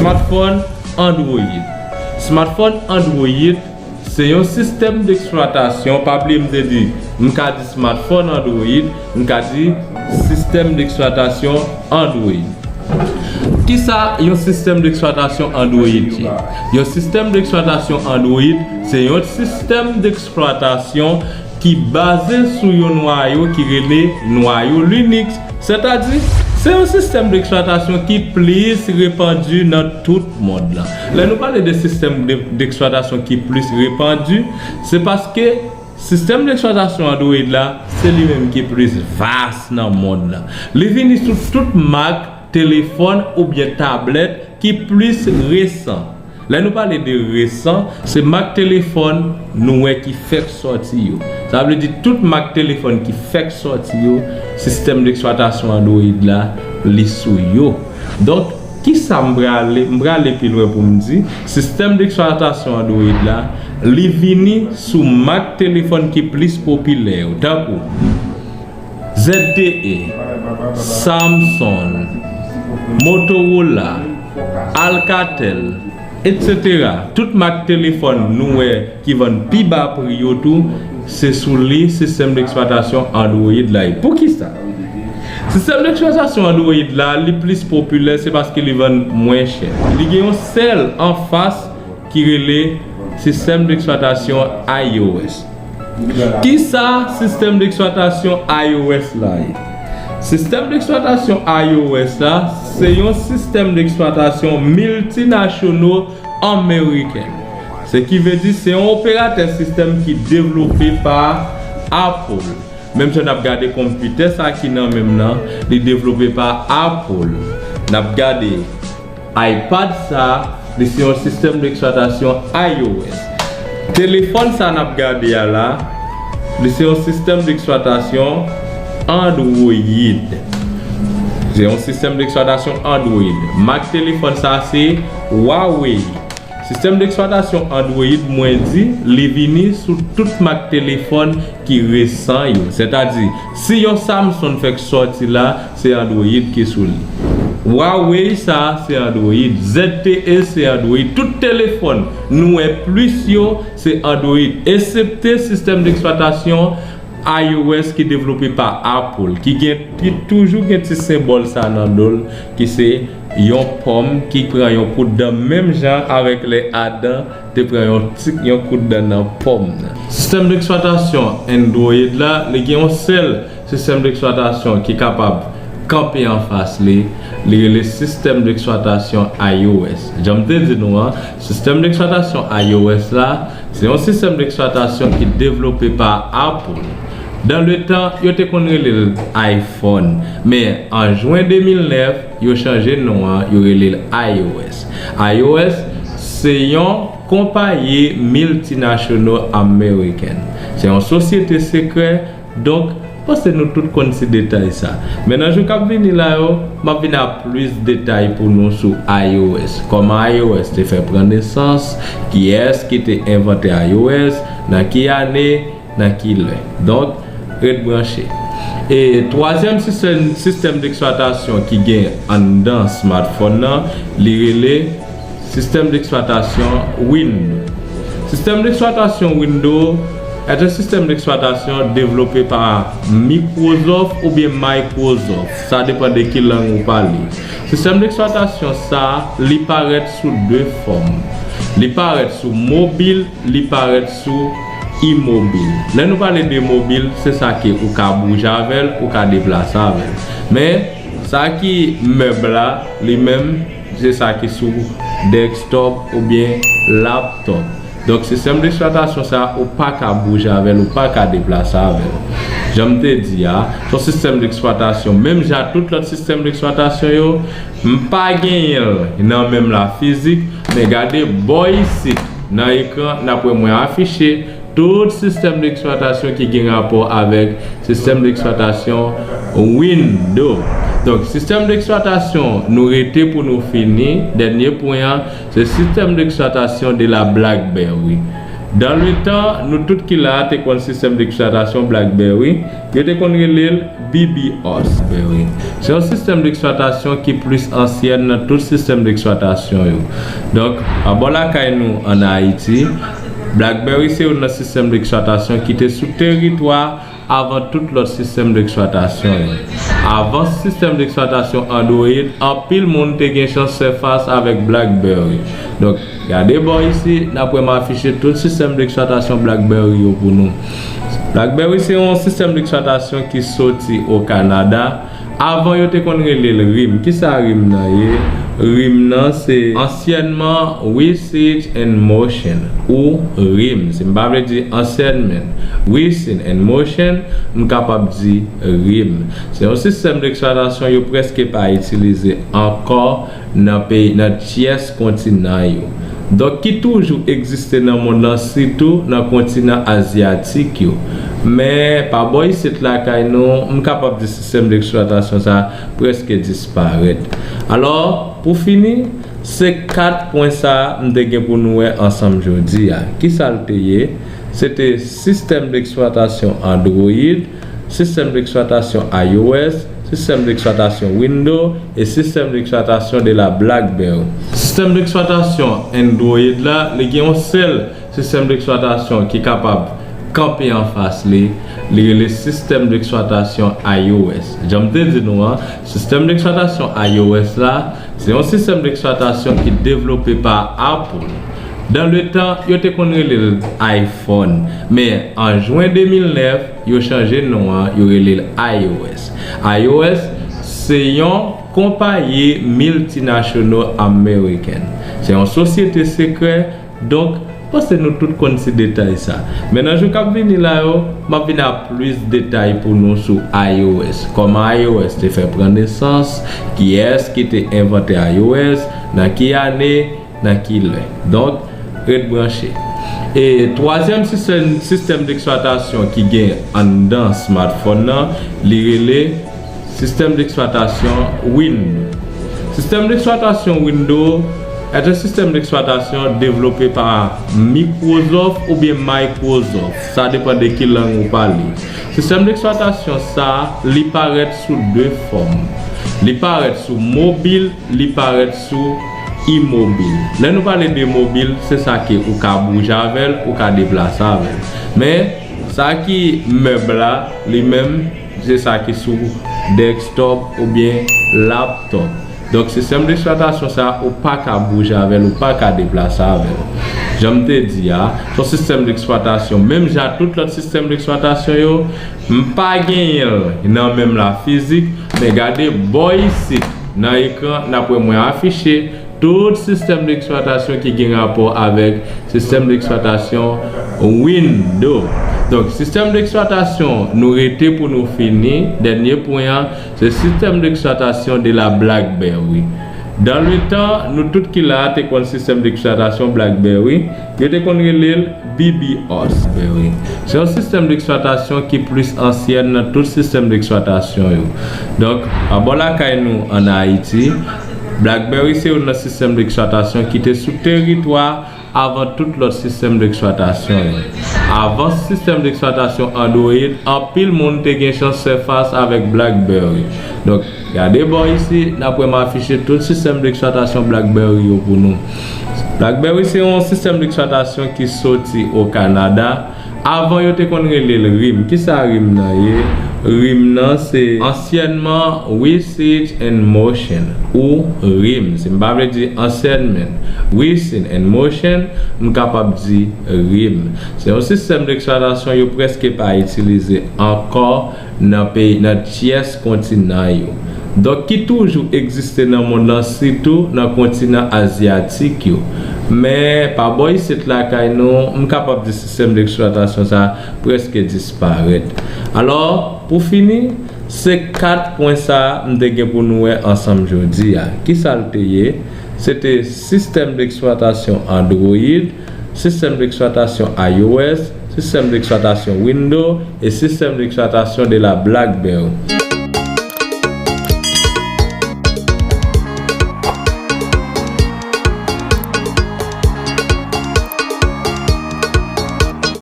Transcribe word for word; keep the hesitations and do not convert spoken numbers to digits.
Smartphone Android. Smartphone Android se yon sistèm deksplwatasyon, pa bliye m te di, m ka di smartphone Android, m ka di sistèm deksplwatasyon Android. Kisa yon sistèm deksplwatasyon Android ye? Yon sistèm deksplwatasyon Android se yon sistèm deksplwatasyon ki baze sou yon nwayo ki rele nwayo Linux. Sètadi, se yon sistèm deksplwatasyon ki plis repandi nan tout mond lan. Lè nou pale de sistèm de, deksplwatasyon ki plis repandi, se paske sistèm deksplwatasyon Android la, se li menm ki plis vas nan mond lan. Li vini sou tout mak telefòn oubyen tablèt ki plis resan. Lè nou pale de resan, se mak telefòn nou wè ki fèk sòti yo. Sa vle di tout mak telefòn ki fèk sòti yo, sistèm deksplwatasyon Android la, li sou yo. Donk, kisa m prale, m prale pi lwen pou m di, sistèm deksplwatasyon Android la, li vini sou mak telefòn ki plis popilè yo, tankou Z T E, Samsung, Motorola, Alcatel, etsetera. Tout mak telefòn nou wè ki vann pi ba pri yo tou, se sou li sistèm deksplwatasyon Android la ye. Poukisa? Sistèm deksplwatasyon Android la, li plis popilè, se paske li vann mwen chè. Li gen yon sèl anfas ki rele sistèm deksplwatasyon I O S. Kisa sistèm deksplwatasyon I O S la ye? Sistèm deksplwatasyon I O S la, se yon sistèm deksplwatasyon miltinasyonal ameriken. Se ki vle di, se yon operatè sistèm ki devlope pa Apple. Menm jan n ap gade konpitè sa ki nan men m nan, li devlope pa Apple. N ap gade iPad sa, li se yon sistèm deksplwatasyon I O S. Telefòn sa n ap gade a la, li se yon sistèm deksplwatasyon Android. Se yon sistèm deksplwatasyon Android. Mak telefòn sa se Huawei. Sistèm deksplwatasyon Android, mwen di, li vini sou tout mak telefòn ki resan yo. Sètadi, si yon Samsung fèk sòti la, se Android ki sou li. Huawei sa, se Android. Z T E, se Android. Tout telefòn nou wè plis yo, se Android. Eksepte sistèm deksplwatasyon I O S ki devlope pa Apple, ki gen, ki toujou gen ti senbòl sa nan do l, ki se yon pòm ki pran yon kout dan, menm jan avèk lè Adan te pran yon ti, yon kout dan nan pòm nan. Sistèm deksplwatasyon Android la, li gen yon sèl sistèm deksplwatasyon ki kapab kanpe anfas li, li rele sistèm deksplwatasyon I O S. Jan m te di nou an, sistèm deksplwatasyon I O S la, se yon sistèm deksplwatasyon ki devlope pa Apple. Dan le tan, yo te konn rele l iPhone, men an jen de mil nèf, yo chanje non an, yo rele l I O S. I O S se yon konpayi miltinasyonal ameriken. Se yon sosyete sekrè, donk, panse nou tout konn ti detay sa. Men nan jou k ap vini la yo, m ap vin ak plis detay pou nou sou I O S. Kòman I O S te fè pran nesans, kiyès ki te envante I O S, nan ki ane, nan ki lè. Donk, ret branche. E twazyèm sistèm, sistèm deksplwatasyon ki gen anndan smartphone nan, li rele sistèm deksplwatasyon Windows. Sistèm deksplwatasyon Windows est un système d'exploitation développé par Microsoft oubyen Microsoft. Sa depann de ki lang ou pale. Sistèm deksplwatasyon sa, li parèt sou de fòm. Li parèt sou mobil, li parèt sou imobil. Lè nou pale de mobil, se sa ke ou ka bouje avè l, ou ka deplase avè l. Men, sa ki mèb la, li menm, se sa ki sou desktop oubyen laptop. Donk, sistèm deksplwatasyon sa, ou pa ka bouje avè l, ou pa ka deplase avè l. Jan m te di a, se yon sistèm deksplwatasyon, menm jan tout lòt sistèm deksplwatasyon yo, m pa genyen l nan men m la fizik, men gade bò isit nan ekran, n ap wè mwen afiche tout sistèm deksplwatasyon ki gen rapò avèk sistèm deksplwatasyon Windows. Donk, sistèm deksplwatasyon nou rete pou nou fini, dènye pwen an, se sistèm deksplwatasyon de la BlackBerry. Dans le temps, nou tout ki la a te konn sistèm d'eksplwatasyon BlackBerry, yo te konn rele l BBOS. Se yon sistèm d'eksplwatasyon ki plis ansyèn nan tout sistèm d'eksplwatasyon yo. Donk, abò lakay nou ann Ayiti, BlackBerry se youn nan sistèm d'eksplwatasyon ki te sou teritwa avan tout lòt sistèm d'eksplwatasyon yo. Avan sistèm d'eksplwatasyon Android, anpil moun te gen chans fè fas avèk BlackBerry. Donk, gade bò isi, n ap wè m afiche tout sistèm d'eksplwatasyon BlackBerry yo pou nou. BlackBerry se yon sistèm d'eksplwatasyon ki soti o Kanada. Avan yo te konn rele l RIM. Kisa RIM nan ye? RIM nan se ansyènman Research and Motion, ou RIM. Si m pa vle di ansyènman Research and Motion, m kapab di RIM. Se yon sistèm d'eksplwatasyon yo prèske pa itilize ankò nan peyi, nan tyès kontinan yo. Donk, ki toujou egziste nan mond lan, sitou nan kontinan azyatik yo. Men, pa bò isit lakay nou, m kapab di sistèm d'eksplwatasyon sa a prèske disparèt. Alò, pou fini, se kat pwen sa a m te gen pou nou wè ansanm jodi a. Kisa l te ye? Se te sistèm d'eksplwatasyon Android, sistèm d'eksplwatasyon iOS, sistèm d'eksplwatasyon Windows e sistèm d'eksplwatasyon de la BlackBerry. Sistèm d'eksplwatasyon Android la, li gen yon sèl sistèm d'eksplwatasyon ki kapab kanpe anfas li, li rele sistèm d'eksplwatasyon iOS. Jan m te di nou an, sistèm d'eksplwatasyon iOS la, se yon sistèm d'eksplwatasyon ki devlope pa Apple. Dans le temps, yo te konn rele l iPhone, men an jen de mil nèf, yo chanje non an, yo rele l iOS. iOS se yon konpayi miltinasyonal ameriken. Se yon sosyete sekrè, donk, panse nou tout konn ti detay sa. Men nan jou k ap vini la yo, m ap vin ak plis detay pou nou sou iOS. Kòman iOS te fè pran nesans, kiyès ki te envante iOS, nan ki ane, nan ki lè. Donk, ret branche. E twazyèm sistèm, sistèm d'eksplwatasyon ki gen anndan smartphone nan, li rele sistèm d'eksplwatasyon Windows. Sistèm d'eksplwatasyon Windows est un système d'exploitation développé par Microsoft oubyen Microsoft. Sa depann de ki lang ou pale. Sistèm d'eksplwatasyon sa, li parèt sou de fòm. Li parèt sou mobil, li parèt sou imobil. Lè nou pale de mobil, se sa ke ou ka bouje avè l, ou ka deplase avè l. Men, sa ki mèb la, li menm, se sa ki sou desktop oubyen laptop. Donk, sistèm d'eksplwatasyon sa, ou pa ka bouje avè l, ou pa ka deplase avè l. Jan m te di a, se yon sistèm d'eksplwatasyon. Menm jan tout lòt sistèm d'eksplwatasyon yo, m pa genyen l nan men m la fizik, men gade bò isit nan ekran, n ap wè mwen afiche tout sistèm d'eksplwatasyon ki gen rapò avèk sistèm d'eksplwatasyon Windows. Donk, sistèm d'eksplwatasyon nou rete pou nou fini, dènye pwen an, se sistèm d'eksplwatasyon de la BlackBerry. Dans le temps, nou tout ki la a te konn sistèm d'eksplwatasyon BlackBerry, yo te konn rele l BBOS. Se yon sistèm d'eksplwatasyon ki plis ansyèn nan tout sistèm d'eksplwatasyon yo. Donk, abò lakay nou ann Ayiti, BlackBerry se youn nan sistèm d'eksplwatasyon ki te sou teritwa avan tout lòt sistèm d'eksplwatasyon yo. Avan sistèm d'eksplwatasyon Android, anpil moun te gen chans fè fas avèk BlackBerry. Donk, gade bò isi, n ap wè m afiche tout sistèm d'eksplwatasyon BlackBerry yo pou nou. BlackBerry se yon sistèm d'eksplwatasyon ki soti o Kanada. Avan yo te konn rele l RIM. Kisa RIM nan ye? RIM nan se ansyènman Research and Motion, ou RIM. Si m pa vle di ansyènman Research and Motion, m kapab di RIM. Se yon sistèm d'eksplwatasyon yo prèske pa itilize ankò nan peyi, nan tyès kontinan yo. Donk, ki toujou egziste nan mond lan, sitou nan kontinan azyatik yo. Men, pa bò isit lakay nou, m kapab di sistèm d'eksplwatasyon sa prèske disparèt. Alò, pou fini, se kat pwen sa m te gen pou nou wè ansanm jodi a. Kisa l te ye? Se te sistèm d'eksplwatasyon Android, sistèm d'eksplwatasyon iOS, sistèm d'eksplwatasyon Windows e sistèm d'eksplwatasyon de la BlackBerry.